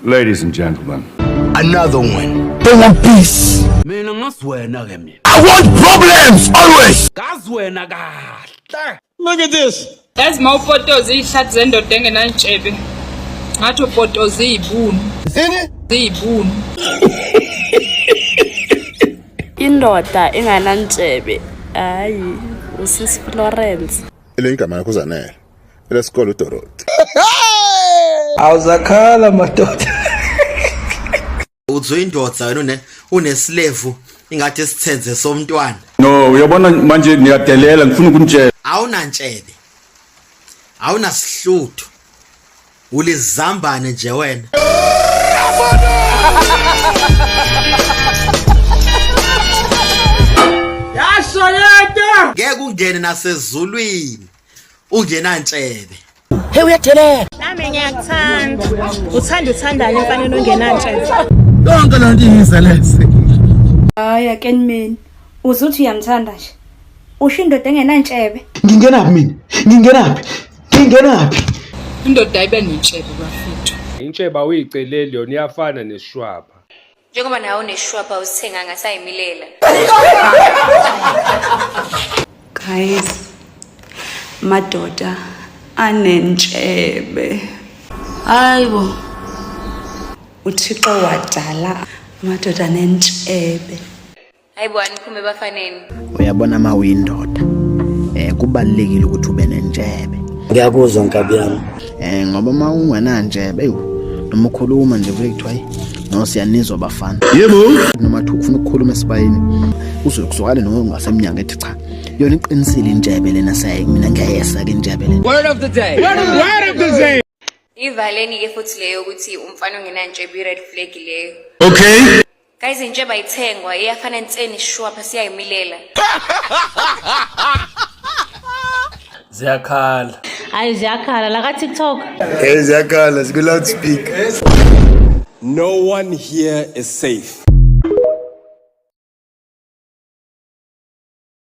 Ladies and gentlemen. Another one. They want peace. Mina ngazi wena ke mina. I want problems always. Ngazi wena kahle. Look at this. Yazi uma upotoza iy'hlathi zendoda engenantshebe ngathi upotoza iy'bunu. Iy'bunu. Indoda enganantshebe hayi usis Florence. Elinye igama lakho uZanele. Elesikole uDorothy. Awuzakhala madoda. Uthi uyindoda wena une unesilevu ingathi isithenze somntwana. No, uyabona manje niyadelela ngifuna ukunitshela. Awunantshebe. Awunasihluthu. Ulizambane nje wena. Yasho lento. Ngeke ungene nasezulwini ungenantshebe. Nami ngiyakuthanda. Uthanda uthandani emfaneni ongenantshebe. Yonke lento iyize lesi. Hayi akenimeni. Uzuthi uyamthanda nje. Usho indoda engenantshebe. Ngingenaphi mina? Ngingenaphi? Ngingenaphi? Indoda ayibe nentshebe bafethu. Intshebe awuyiceleli yona iyafana nesishwapha. Njengoba nawe uneshwapha usithenganga sayimilela. Guys, madoda anentshebe. Hayibo. uThixo wadala amadoda anentshebe. Hayibo aniphume bafaneni. Uyabona uma uyindoda kubalulekile ukuthi ube nentshebe. Ngiyakuzwa nkabi yami. Ngoba uma ungenantshebe ewu noma ukhuluma nje kuye kuthiwa hayi no siyanizwa bafana. Yebo. Noma kuthiwa ufuna ukukhuluma esibayeni uze kuzwakale noma ungasemnyango ethi cha yona iqinisile intshebe lena sayi mina ngiyayesa ke intshebe lena. Word of the day. Word of the day. Ivaleni ke futhi leyo ukuthi umfana ongenantshebe i-red flag leyo. Okay. Guys intshebe ayithengwa iyafana nseni ishwapha siyayimilela. Ziyakhala. Hayi ziyakhala la ka TikTok. Hey, ziyakhala, siku loudspeaker. No one here is safe.